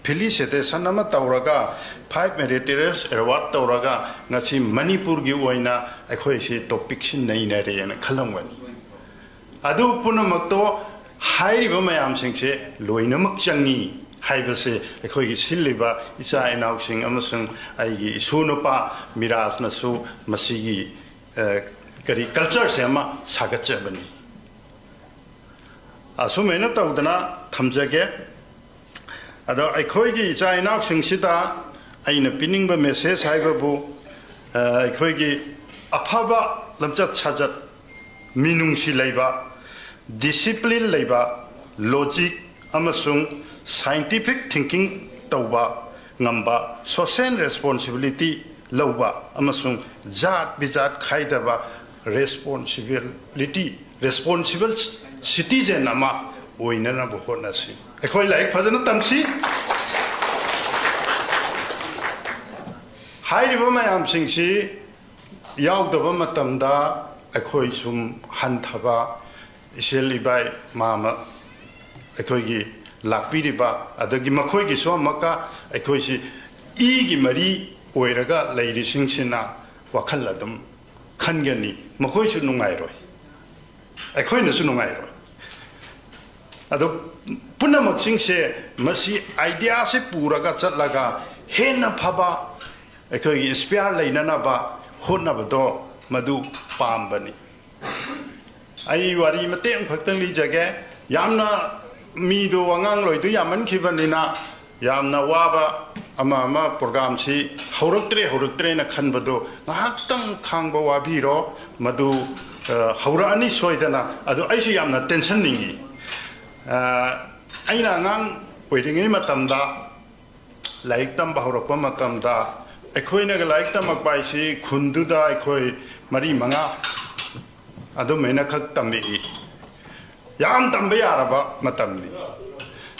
ꯐꯤꯂꯤꯁꯤꯇꯦꯁꯟ ꯑꯃ ꯇꯧꯔꯒ, ꯐꯥꯏꯚ ꯃꯦꯔꯤꯇꯣꯔꯤꯌꯁ ꯑꯦꯋꯥꯔꯗ ꯇꯧꯔꯒ, ꯉꯁꯤ ꯃꯅꯤꯄꯨꯔꯒꯤ ꯑꯣꯏꯅ ꯑꯩꯈꯣꯏꯁꯤ ꯇꯣꯄꯤꯛꯁꯤ ꯅꯩꯅꯔꯦꯅ ꯈꯜꯂꯝꯒꯅꯤ꯫ ꯑꯗꯨ ꯄꯨꯝꯅꯃꯛꯇꯣ, ꯍꯥꯏꯔꯤꯕ ꯃꯌꯥꯝꯁꯤꯡꯁꯦ ꯂꯣꯏꯅꯃꯛ ꯆꯪꯉꯤ ꯍꯥꯏꯕꯁꯦ ꯑꯩꯈꯣꯏꯒꯤ ꯁꯤꯜꯂꯤꯕ ꯏꯆꯥ ꯏꯅꯥꯎꯁꯤꯡ ꯑꯃꯁꯨꯡ ꯑꯩꯒꯤ ꯏꯁꯨ ꯅꯨꯄꯥ ꯃꯤꯔꯥꯖꯅꯁꯨ ꯃꯁꯤꯒꯤ, ꯑ, ꯀꯔꯤ, ꯀꯜꯆꯔꯁꯦ ꯑꯃ ꯁꯥꯒꯠꯆꯕꯅꯤ꯫ ꯑꯁꯨꯃꯥꯏꯅ ꯇꯧꯗꯅ ꯊꯝꯖꯒꯦ꯫ ꯑꯗꯣ ꯑꯩꯈꯣꯏꯒꯤ ꯏꯆꯥ ꯏꯅꯥꯎꯁꯤꯡꯁꯤꯗ ꯑꯩꯅ ꯄꯤꯅꯤꯡꯕ ꯃꯦꯁꯦꯖ ꯍꯥꯏꯕꯕꯨ, ꯑ, ꯑꯩꯈꯣꯏꯒꯤ ꯑꯐꯕ ꯂꯝꯆꯠ ꯁꯥꯖꯠ, ꯃꯤꯅꯨꯡꯁꯤ ꯂꯩꯕ, ꯗꯤꯁꯤꯄ꯭ꯂꯤꯟ ꯂꯩꯕ, ꯂꯣꯖꯤꯛ ꯑꯃꯁꯨꯡ ꯁꯥꯏꯟꯇꯤꯐꯤꯛ ꯊꯤꯡꯀꯤꯡ ꯇꯧꯕ ꯉꯝꯕ, ꯁꯣꯁꯦꯜ ꯔꯦꯁꯄꯣꯟꯁꯤꯕꯤꯂꯤꯇꯤ ꯂꯧꯕ ꯑꯃꯁꯨꯡ ꯖꯥꯠ ꯕꯤꯖꯥꯠ ꯈꯥꯏꯗꯕ ꯔꯦꯁꯄꯣꯟꯁꯤꯕꯤꯂꯤꯇꯤ, ꯔꯦꯁꯄꯣꯟꯁꯤꯕꯜ ꯁꯤꯇꯤꯖꯦꯟ ꯑꯃ ꯑꯣꯏꯅꯅꯕ ꯍꯣꯠꯅꯁꯤ꯫ ꯑꯩꯈꯣꯏ ꯂꯥꯏꯔꯤꯛ ꯐꯖꯅ ꯇꯝꯁꯤ꯫ ꯍꯥꯏꯔꯤꯕ ꯃꯌꯥꯝꯁꯤꯡꯁꯤ ꯌꯥꯎꯗꯕ ꯃꯇꯝꯗ ꯑꯩꯈꯣꯏ ꯁꯨꯝ ꯍꯟꯊꯕ, ꯏꯆꯦꯜ ꯏꯕꯥꯏ ꯃꯥꯃ ꯑꯩꯈꯣꯏꯒꯤ ꯂꯥꯛꯄꯤꯔꯤꯕ, ꯑꯗꯒꯤ ꯃꯈꯣꯏꯒꯤꯁꯨ ꯑꯃꯨꯛꯀ ꯑꯩꯈꯣꯏꯁꯤ ꯏꯒꯤ ꯃꯔꯤ ꯑꯣꯏꯔꯒ ꯂꯩꯔꯤꯁꯤꯡꯁꯤꯅ ꯋꯥꯈꯜ ꯑꯗꯨꯝ ꯈꯟꯒꯅꯤ, ꯃꯈꯣꯏꯁꯨ ꯅꯨꯡꯉꯥꯏꯔꯣꯏ, ꯑꯩꯈꯣꯏꯅꯁꯨ ꯅꯨꯡꯉꯥꯏꯔꯣꯏ꯫ ꯑꯗꯣ ꯄꯨꯝꯅꯃꯛꯁꯤꯡꯁꯦ ꯃꯁꯤ ꯑꯥꯏꯗꯤꯌꯥꯁꯦ ꯄꯨꯔꯒ ꯆꯠꯂꯒ ꯍꯦꯟꯅ ꯐꯕ ꯑꯩꯈꯣꯏꯒꯤ ꯏꯟꯁꯄꯤꯌꯥꯔ ꯂꯩꯅꯅꯕ ꯍꯣꯠꯅꯕꯗꯣ ꯃꯗꯨ ꯄꯥꯝꯕꯅꯤ꯫ ꯑꯩ ꯋꯥꯔꯤ ꯃꯇꯦꯛ ꯑꯃꯈꯛꯇꯪ ꯂꯤꯖꯒꯦ꯫ ꯌꯥꯝꯅ ꯃꯤꯗꯣ ꯑꯉꯥꯡ ꯂꯣꯏꯗꯣ ꯌꯥꯝꯃꯟꯈꯤꯕꯅꯤꯅ ꯌꯥꯝꯅ ꯋꯥꯕ ꯑꯃ ꯑꯃ ꯄ꯭ꯔꯣꯒ꯭ꯔꯥꯝꯁꯤ ꯍꯧꯔꯛꯇ꯭ꯔꯦ ꯍꯧꯔꯛꯇ꯭ꯔꯦꯅ ꯈꯟꯕꯗꯣ ꯉꯥꯏꯍꯥꯛꯇꯪ ꯈꯥꯡꯕ ꯋꯥꯕꯤꯔꯣ꯫ ꯃꯗꯨ ꯑ, ꯍꯧꯔꯛꯑꯅꯤ ꯁꯣꯏꯗꯅ꯫ ꯑꯗꯣ ꯑꯩꯁꯨ ꯌꯥꯝꯅ ꯇꯦꯟꯁꯟꯅꯤꯡꯉꯤ꯫ ꯑ, ꯑꯩꯅ ꯑꯉꯥꯡ ꯑꯣꯏꯔꯤꯉꯩ ꯃꯇꯝꯗ, ꯂꯥꯏꯔꯤꯛ ꯇꯝꯕ ꯍꯧꯔꯛꯄ ꯃꯇꯝꯗ, ꯑꯩꯈꯣꯏꯅꯒ ꯂꯥꯏꯔꯤꯛ ꯇꯝꯃꯛꯄ ꯍꯥꯏꯁꯤ ꯈꯨꯟꯗꯨꯗ ꯑꯩꯈꯣꯏ ꯃꯔꯤ ꯃꯉꯥ ꯑꯗꯨꯃꯥꯏꯅ ꯈꯛ ꯇꯝꯃꯛꯏ꯫ ꯌꯥꯝ ꯇꯝꯕ ꯌꯥꯔꯕ ꯃꯇꯝꯅꯤ꯫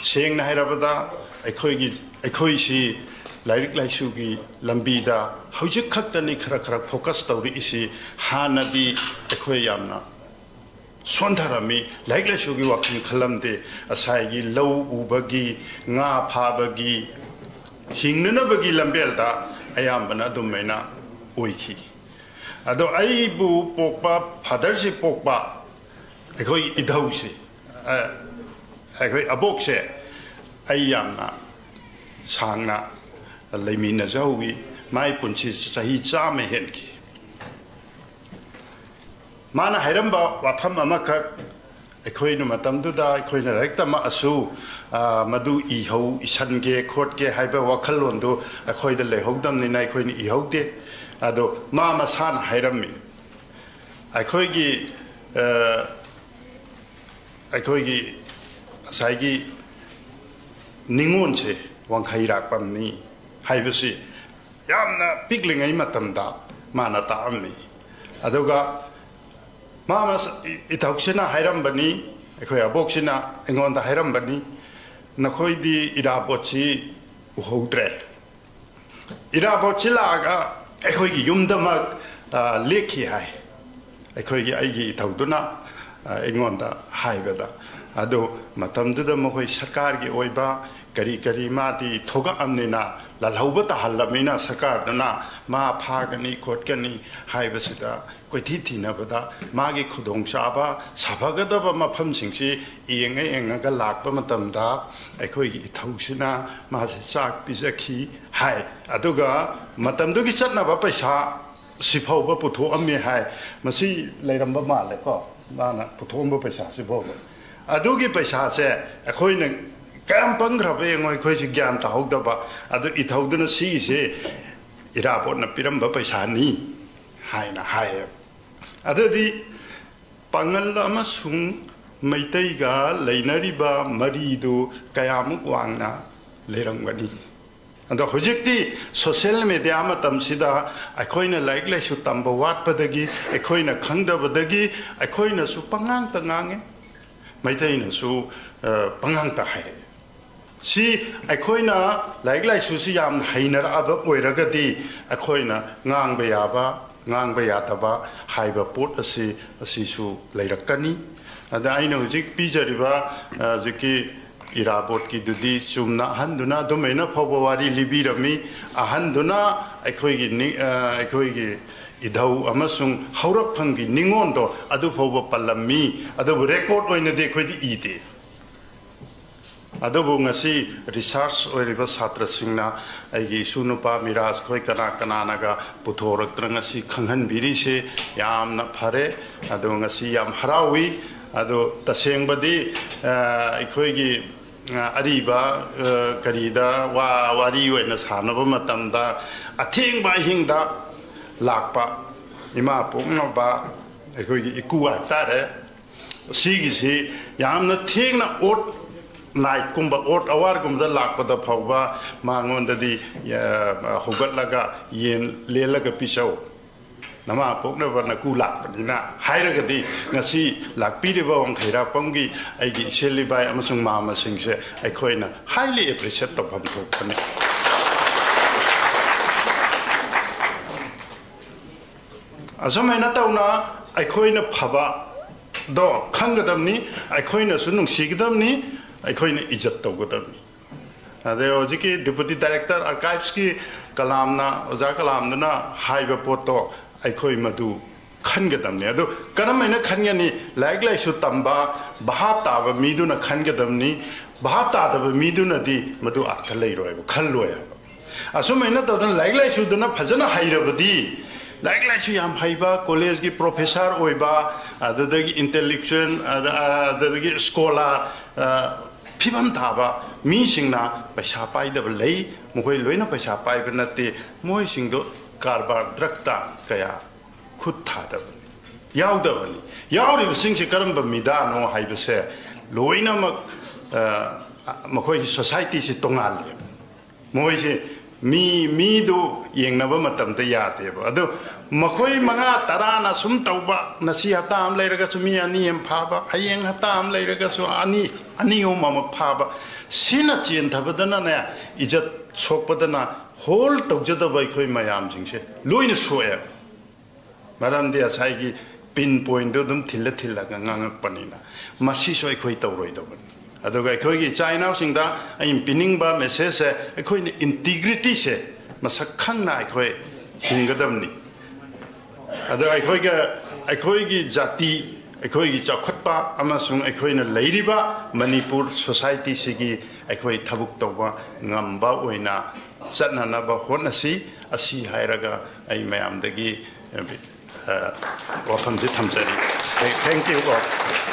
ꯁꯦꯡꯅ ꯍꯥꯏꯔꯕꯗ ꯑꯩꯈꯣꯏꯒꯤ, ꯑꯩꯈꯣꯏꯁꯤ ꯂꯥꯏꯔꯤꯛ ꯂꯥꯏꯁꯨꯒꯤ ꯂꯝꯕꯤꯗ ꯍꯧꯖꯤꯛ ꯈꯛꯇꯅꯤ ꯈꯔ ꯈꯔ ꯐꯣꯀꯁ ꯇꯧꯔꯛꯏꯁꯤ꯫ ꯍꯥꯟꯅꯗꯤ ꯑꯩꯈꯣꯏ ꯌꯥꯝꯅ ꯁꯣꯟꯊꯔꯝꯃꯤ, ꯂꯥꯏꯔꯤꯛ ꯂꯥꯏꯁꯨꯒꯤ ꯋꯥꯈꯜ ꯈꯜꯂꯝꯗꯦ꯫ ꯉꯁꯥꯏꯒꯤ ꯂꯧ ꯎꯕꯒꯤ, ꯉꯥ ꯐꯥꯕꯒꯤ, ꯍꯤꯡꯅꯅꯕꯒꯤ ꯂꯝꯕꯦꯜꯗ ꯑꯌꯥꯝꯕꯅ ꯑꯗꯨꯃꯥꯏꯅ ꯑꯣꯏꯈꯤ꯫ ꯑꯗꯣ ꯑꯩꯕꯨ ꯄꯣꯛꯄ, ꯐꯥꯗꯔꯁꯤ ꯄꯣꯛꯄ ꯑꯩꯈꯣꯏ ꯏꯙꯧꯁꯤ, ꯑ, ꯑꯩꯈꯣꯏ ꯑꯕꯣꯛꯁꯦ ꯑꯩ ꯌꯥꯝꯅ ꯁꯥꯡꯅ ꯂꯩꯃꯤꯟꯅꯖꯍꯧꯋꯤ꯫ ꯃꯥꯏ ꯄꯨꯟꯁꯤ ꯆꯍꯤ ꯆꯥꯝꯃ ꯍꯦꯟꯈꯤ꯫ ꯃꯥꯅ ꯍꯥꯏꯔꯝꯕ ꯋꯥꯐꯝ ꯑꯃꯈꯛ, ꯑꯩꯈꯣꯏꯅ ꯃꯇꯝꯗꯨꯗ ꯑꯩꯈꯣꯏꯅ ꯂꯥꯏꯔꯤꯛ ꯇꯝꯃꯛꯑꯁꯨ, ꯑ, ꯃꯗꯨ ꯏꯍꯧ, ꯏꯁꯟꯒꯦ ꯈꯣꯠꯀꯦ ꯍꯥꯏꯕ ꯋꯥꯈꯜꯂꯣꯟꯗꯨ ꯑꯩꯈꯣꯏꯗ ꯂꯩꯍꯧꯗꯕꯅꯤꯅ ꯑꯩꯈꯣꯏꯅ ꯏꯍꯧꯗꯦ꯫ ꯑꯗꯣ ꯃꯥ ꯃꯁꯥꯅ ꯍꯥꯏꯔꯝꯃꯤ, ꯑꯩꯈꯣꯏꯒꯤ, ꯑ, ꯑꯩꯈꯣꯏꯒꯤ ꯉꯁꯥꯏꯒꯤ ꯅꯤꯉꯣꯜꯁꯦ ꯋꯥꯡꯈꯩꯔꯥꯛꯄꯝꯅꯤ ꯍꯥꯏꯕꯁꯤ ꯌꯥꯝꯅ ꯄꯤꯛꯂꯤꯉꯩ ꯃꯇꯝꯗ ꯃꯥꯅ ꯇꯥꯛꯑꯝꯃꯤ꯫ ꯑꯗꯨꯒ ꯃꯥ ꯃꯁ-, ꯏ-, ꯏꯊꯧꯁꯤꯅ ꯍꯥꯏꯔꯝꯕꯅꯤ, ꯑꯩꯈꯣꯏ ꯑꯕꯣꯛꯁꯤꯅ ꯑꯩꯉꯣꯟꯗ ꯍꯥꯏꯔꯝꯕꯅꯤ, "ꯅꯈꯣꯏꯗꯤ ꯏꯔꯥꯕꯣꯠꯁꯤ ꯎꯍꯧꯗ꯭ꯔꯦ꯫ ꯏꯔꯥꯕꯣꯠꯁꯤ ꯂꯥꯛꯑꯒ ꯑꯩꯈꯣꯏꯒꯤ ꯌꯨꯝꯗꯃꯛ, ꯑ, ꯂꯦꯛꯈꯤ" ꯍꯥꯏ꯫ ꯑꯩꯈꯣꯏꯒꯤ, ꯑꯩꯒꯤ ꯏꯊꯧꯗꯨꯅ, ꯑ, ꯑꯩꯉꯣꯟꯗ ꯍꯥꯏꯕꯗ꯫ ꯑꯗꯨ ꯃꯇꯝꯗꯨꯗ ꯃꯈꯣꯏ ꯁꯔꯀꯥꯔꯒꯤ ꯑꯣꯏꯕ ꯀꯔꯤ ꯀꯔꯤ ꯃꯥꯗꯤ ꯊꯣꯛꯂꯛꯑꯕꯅꯤꯅ, ꯂꯥꯜꯍꯧꯕ ꯇꯥꯍꯜꯂꯕꯅꯤꯅ ꯁꯔꯀꯥꯔꯗꯨꯅ ꯃꯥ ꯐꯥꯒꯅꯤ ꯈꯣꯠꯀꯅꯤ ꯍꯥꯏꯕꯁꯤꯗ ꯀꯣꯏꯊꯤ ꯊꯤꯅꯕꯗ ꯃꯥꯒꯤ ꯈꯨꯗꯣꯡꯆꯥꯕ ꯁꯥꯐꯒꯗꯕ ꯃꯐꯝꯁꯤꯡꯁꯤ ꯌꯦꯡꯉ ꯌꯦꯡꯉꯒ ꯂꯥꯛꯄ ꯃꯇꯝꯗ ꯑꯩꯈꯣꯏꯒꯤ ꯏꯊꯧꯁꯤꯅ ꯃꯥꯁꯦ ꯆꯥꯛ ꯄꯤꯖꯈꯤ ꯍꯥꯏ꯫ ꯑꯗꯨꯒ ꯃꯇꯝꯗꯨꯒꯤ ꯆꯠꯅꯕ ꯄꯩꯁꯥ ꯁꯤꯐꯥꯎꯕ ꯄꯨꯊꯣꯛꯑꯝꯃꯦ ꯍꯥꯏ꯫ ꯃꯁꯤ ꯂꯩꯔꯝꯕ ꯃꯥꯜꯂꯦꯀꯣ, ꯃꯥꯅ ꯄꯨꯊꯣꯛꯑꯝꯕ ꯄꯩꯁꯥꯁꯤꯐꯥꯎꯕ꯫ ꯑꯗꯨꯒꯤ ꯄꯩꯁꯥꯁꯦ ꯑꯩꯈꯣꯏꯅ ꯀꯌꯥꯝ ꯄꯪꯈ꯭ꯔꯕ ꯌꯦꯡꯉꯣ, ꯑꯩꯈꯣꯏꯁꯤ ꯒ꯭ꯌꯥꯟ ꯇꯥꯍꯧꯗꯕ꯫ ꯑꯗꯨ ꯏꯊꯧꯗꯨꯅ ꯁꯤꯒꯤꯁꯦ ꯏꯔꯥꯕꯣꯠꯅ ꯄꯤꯔꯝꯕ ꯄꯩꯁꯥꯅꯤ ꯍꯥꯏꯅ ꯍꯥꯏꯌꯦꯕ꯫ ꯑꯗꯨꯗꯤ ꯄꯥꯉꯜ ꯑꯃꯁꯨꯡ ꯃꯩꯇꯩꯒ ꯂꯩꯅꯔꯤꯕ ꯃꯔꯤꯗꯨ ꯀꯌꯥꯃꯨꯛ ꯋꯥꯡꯅ ꯂꯩꯔꯝꯒꯅꯤ? ꯑꯗꯣ ꯍꯧꯖꯤꯛꯇꯤ ꯁꯣꯁꯤꯌꯦꯜ ꯃꯦꯗꯤꯌꯥ ꯃꯇꯝꯁꯤꯗ ꯑꯩꯈꯣꯏꯅ ꯂꯥꯏꯔꯤꯛ ꯂꯥꯏꯁꯨ ꯇꯝꯕ ꯋꯥꯠꯄꯗꯒꯤ, ꯑꯩꯈꯣꯏꯅ ꯈꯪꯗꯕꯗꯒꯤ ꯑꯩꯈꯣꯏꯅꯁꯨ ꯄꯉꯥꯡꯇ ꯉꯥꯡꯉꯦ, ꯃꯩꯇꯩꯅꯁꯨ, ꯑ, ꯄꯉꯥꯡꯇ ꯍꯥꯏꯔꯛꯑꯦ꯫ ꯁꯤ ꯑꯩꯈꯣꯏꯅ ꯂꯥꯏꯔꯤꯛ ꯂꯥꯏꯁꯨꯁꯤ ꯌꯥꯝꯅ ꯍꯩꯅꯔꯛꯑꯕ ꯑꯣꯏꯔꯒꯗꯤ ꯑꯩꯈꯣꯏꯅ ꯉꯥꯡꯕ ꯌꯥꯕ, ꯉꯥꯡꯕ ꯌꯥꯗꯕ ꯍꯥꯏꯕ ꯄꯣꯠ ꯑꯁꯤ, ꯑꯁꯤꯁꯨ ꯂꯩꯔꯛꯀꯅꯤ꯫ ꯑꯗ ꯑꯩꯅ ꯍꯧꯖꯤꯛ ꯄꯤꯖꯔꯤꯕ, ꯑ, ꯍꯧꯖꯤꯛꯀꯤ ꯏꯔꯥꯕꯣꯠꯀꯤꯗꯨꯗꯤ ꯆꯨꯝꯅ ꯑꯍꯟꯗꯨꯅ ꯑꯗꯨꯃꯥꯏꯅ ꯐꯥꯎꯕ ꯋꯥꯔꯤ ꯂꯤꯕꯤꯔꯝꯃꯤ꯫ ꯑꯍꯟꯗꯨꯅ ꯑꯩꯈꯣꯏꯒꯤ ꯅꯤ-, ꯑ, ꯑꯩꯈꯣꯏꯒꯤ ꯏꯙꯧ ꯑꯃꯁꯨꯡ ꯍꯧꯔꯛꯐꯝꯒꯤ ꯅꯤꯉꯣꯜꯗꯣ ꯑꯗꯨ ꯐꯥꯎꯕ ꯄꯜꯂꯝꯃꯤ, ꯑꯗꯨꯕꯨ ꯔꯦꯀꯣꯔꯗ ꯑꯣꯏꯅꯗꯤ ꯑꯩꯈꯣꯏꯗꯤ ꯏꯗꯦ꯫ ꯑꯗꯨꯕꯨ ꯉꯁꯤ ꯔꯤꯁꯥꯔꯆ ꯑꯣꯏꯔꯤꯕ ꯁꯥꯇ꯭ꯔꯁꯤꯡꯅ, ꯑꯩꯒꯤ ꯏꯁꯨ ꯅꯨꯄꯥ ꯃꯤꯔꯥꯖ ꯈꯣꯏ ꯀꯅꯥ ꯀꯅꯥꯅꯒ ꯄꯨꯊꯣꯔꯛꯇꯅ ꯉꯁꯤ ꯈꯪꯍꯟꯕꯤꯔꯤꯁꯦ ꯌꯥꯝꯅ ꯐꯔꯦ꯫ ꯑꯗꯣ ꯉꯁꯤ ꯌꯥꯝ ꯍꯔꯥꯎꯏ꯫ ꯑꯗꯣ ꯇꯁꯦꯡꯕꯗꯤ, ꯑ, ꯑꯩꯈꯣꯏꯒꯤ, ꯑ, ꯑꯔꯤꯕ, ꯑ, ꯀꯔꯤꯗ ꯋꯥ-, ꯋꯥꯔꯤ ꯑꯣꯏꯅ ꯁꯥꯟꯅꯕ ꯃꯇꯝꯗ ꯑꯊꯦꯡꯕ ꯑꯍꯤꯡꯗ ꯂꯥꯛꯄ ꯏꯃꯥ ꯄꯣꯛꯅꯕ ꯑꯩꯈꯣꯏꯒꯤ ꯏꯀꯨ ꯍꯥꯏꯕ ꯇꯥꯔꯦ, ꯁꯤꯒꯤꯁꯤ ꯌꯥꯝꯅ ꯊꯦꯡꯅ ꯑꯣꯠ ꯅꯥꯏꯠꯀꯨꯝꯕ, ꯑꯣꯠ ꯑꯋꯥꯔꯒꯨꯝꯕꯗ ꯂꯥꯛꯄꯗ ꯐꯥꯎꯕ ꯃꯉꯣꯟꯗꯗꯤ, ꯑ, ꯍꯧꯒꯠꯂꯒ ꯌꯦꯟ ꯂꯦꯜꯂꯒ ꯄꯤꯖꯧ꯫ ꯅꯃꯥ ꯄꯣꯛꯅꯕ ꯅꯀꯨ ꯂꯥꯛꯄꯅꯤꯅ ꯍꯥꯏꯔꯒꯗꯤ ꯉꯁꯤ ꯂꯥꯛꯄꯤꯔꯤꯕ ꯋꯥꯡꯈꯩꯔꯥꯛꯄꯝꯒꯤ ꯑꯩꯒꯤ ꯏꯆꯦꯜ ꯏꯕꯥꯏ ꯑꯃꯁꯨꯡ ꯃꯥꯝꯃꯁꯤꯡꯁꯦ ꯑꯩꯈꯣꯏꯅ highly appreciate ꯇꯧꯐꯝ ꯊꯣꯛꯄꯅꯤ꯫ ꯑꯁꯨꯃꯥꯏꯅ ꯇꯧꯅ ꯑꯩꯈꯣꯏꯅ ꯐꯕꯗꯣ ꯈꯪꯒꯗꯕꯅꯤ, ꯑꯩꯈꯣꯏꯅꯁꯨ ꯅꯨꯡꯁꯤꯒꯗꯕꯅꯤ, ꯑꯩꯈꯣꯏꯅ ꯏꯖꯠ ꯇꯧꯒꯗꯕꯅꯤ꯫ ꯑꯗꯩ ꯍꯧꯖꯤꯛꯀꯤ Deputy Director Archives ꯀꯤ ꯀꯂꯥꯝꯅ, ꯑꯣꯖꯥ ꯀꯂꯥꯝꯗꯨꯅ ꯍꯥꯏꯕ ꯄꯣꯠꯇꯣ ꯑꯩꯈꯣꯏ ꯃꯗꯨ ꯈꯟꯒꯗꯕꯅꯤ꯫ ꯑꯗꯨ ꯀꯔꯝ ꯍꯥꯏꯅ ꯈꯟꯒꯅꯤ? ꯂꯥꯏꯔꯤꯛ ꯂꯥꯏꯁꯨ ꯇꯝꯕ ꯚꯥꯞ ꯇꯥꯕ ꯃꯤꯗꯨꯅ ꯈꯟꯒꯗꯕꯅꯤ꯫ ꯚꯥꯞ ꯇꯥꯗꯕ ꯃꯤꯗꯨꯅꯗꯤ ꯃꯗꯨ ꯑꯔꯊ ꯂꯩꯔꯣꯏꯕ, ꯈꯜꯂꯣꯏ ꯍꯥꯏꯕ꯫ ꯑꯁꯨꯃꯥꯏꯅ ꯇꯧꯗꯅ ꯂꯥꯏꯔꯤꯛ ꯂꯥꯏꯁꯨꯗꯅ ꯐꯖꯅ ꯍꯩꯔꯕꯗꯤ, ꯂꯥꯏꯔꯤꯛ ꯂꯥꯏꯁꯨ ꯌꯥꯝ ꯍꯩꯕ, ꯀꯣꯂꯦꯖꯀꯤ professor ꯑꯣꯏꯕ, ꯑꯗꯨꯗꯒꯤ intellectual, ꯑꯗ-, ꯑꯗꯨꯗꯒꯤ scholar, ꯑ, ꯐꯤꯕꯝ ꯊꯥꯕ ꯃꯤꯁꯤꯡꯅ ꯄꯩꯁꯥ ꯄꯥꯏꯗꯕ ꯂꯩ꯫ ꯃꯈꯣꯏ ꯂꯣꯏꯅ ꯄꯩꯁꯥ ꯄꯥꯏꯕ ꯅꯠꯇꯦ꯫ ꯃꯣꯏꯁꯤꯡꯗꯣ ꯀꯔꯕꯥꯔ, drug ꯇ ꯀꯌꯥ ꯈꯨꯠ ꯊꯥꯗꯕꯅꯤ, ꯌꯥꯎꯗꯕꯅꯤ꯫ ꯌꯥꯎꯔꯤꯕꯁꯤꯡꯁꯤ ꯀꯔꯝꯕ ꯃꯤꯗꯥꯅꯣ ꯍꯥꯏꯕꯁꯦ ꯂꯣꯏꯅꯃꯛ, ꯑ, ꯃꯈꯣꯏꯒꯤ society ꯁꯤ ꯇꯣꯉꯥꯜꯂꯦꯕ꯫ ꯃꯣꯏꯁꯦ ꯃꯤ, ꯃꯤꯗꯨ ꯌꯦꯡꯅꯕ ꯃꯇꯝꯗ ꯌꯥꯗꯦꯕ꯫ ꯑꯗꯨ ꯃꯈꯣꯏ ꯃꯉꯥ ꯇꯔꯥꯅ ꯁꯨꯝ ꯇꯧꯕ, ꯉꯁꯤ ꯍꯞꯇꯥ ꯑꯃ ꯂꯩꯔꯒꯁꯨ ꯃꯤ ꯑꯅꯤ ꯑꯃ ꯐꯥꯕ, ꯍꯌꯦꯡ ꯍꯞꯇꯥ ꯑꯃ ꯂꯩꯔꯒꯁꯨ ꯑꯅꯤ, ꯑꯅꯤ ꯑꯍꯨꯝ ꯑꯃꯨꯛ ꯐꯥꯕ, ꯁꯤꯅ ꯆꯦꯟꯊꯕꯗꯅꯅꯦ, ꯏꯖꯠ ꯁꯣꯛꯄꯗꯅ hold ꯇꯧꯖꯗꯕ ꯑꯩꯈꯣꯏ ꯃꯌꯥꯝꯁꯤꯡꯁꯦ ꯂꯣꯏꯅ ꯁꯣꯛꯑꯦꯕ꯫ ꯃꯔꯝꯗꯤ ꯉꯁꯥꯏꯒꯤ pin point ꯗꯨ ꯑꯗꯨꯝ ꯊꯤꯜꯂ ꯊꯤꯜꯂꯒ ꯉꯥꯡꯉꯛꯄꯅꯤꯅ꯫ ꯃꯁꯤꯁꯨ ꯑꯩꯈꯣꯏ ꯇꯧꯔꯣꯏꯗꯕꯅꯤ꯫ ꯑꯗꯨꯒ ꯑꯩꯈꯣꯏꯒꯤ ꯏꯆꯥ ꯏꯅꯥꯎꯁꯤꯡꯗ ꯑꯩꯅ ꯄꯤꯅꯤꯡꯕ message ꯁꯦ, ꯑꯩꯈꯣꯏꯅ integrity ꯁꯦ ꯃꯁꯛ ꯈꯪꯅ ꯑꯩꯈꯣꯏ ꯍꯤꯡꯒꯗꯕꯅꯤ꯫ ꯑꯗ ꯑꯩꯈꯣꯏꯒ, ꯑꯩꯈꯣꯏꯒꯤ ꯖꯥꯇꯤ, ꯑꯩꯈꯣꯏꯒꯤ ꯆꯥꯎꯈꯠꯄ ꯑꯃꯁꯨꯡ ꯑꯩꯈꯣꯏꯅ ꯂꯩꯔꯤꯕ ꯃꯅꯤꯄꯨꯔ society ꯁꯤꯒꯤ ꯑꯩꯈꯣꯏ ꯊꯕꯛ ꯇꯧꯕ ꯉꯝꯕ ꯑꯣꯏꯅ ꯆꯠꯅꯅꯕ ꯍꯣꯠꯅꯁꯤ꯫ ꯑꯁꯤ ꯍꯥꯏꯔꯒ ꯑꯩ ꯃꯌꯥꯝꯗꯒꯤ, ꯑ, ꯋꯥꯐꯝꯁꯤ ꯊꯝꯖꯔꯤ꯫ Thank you all꯫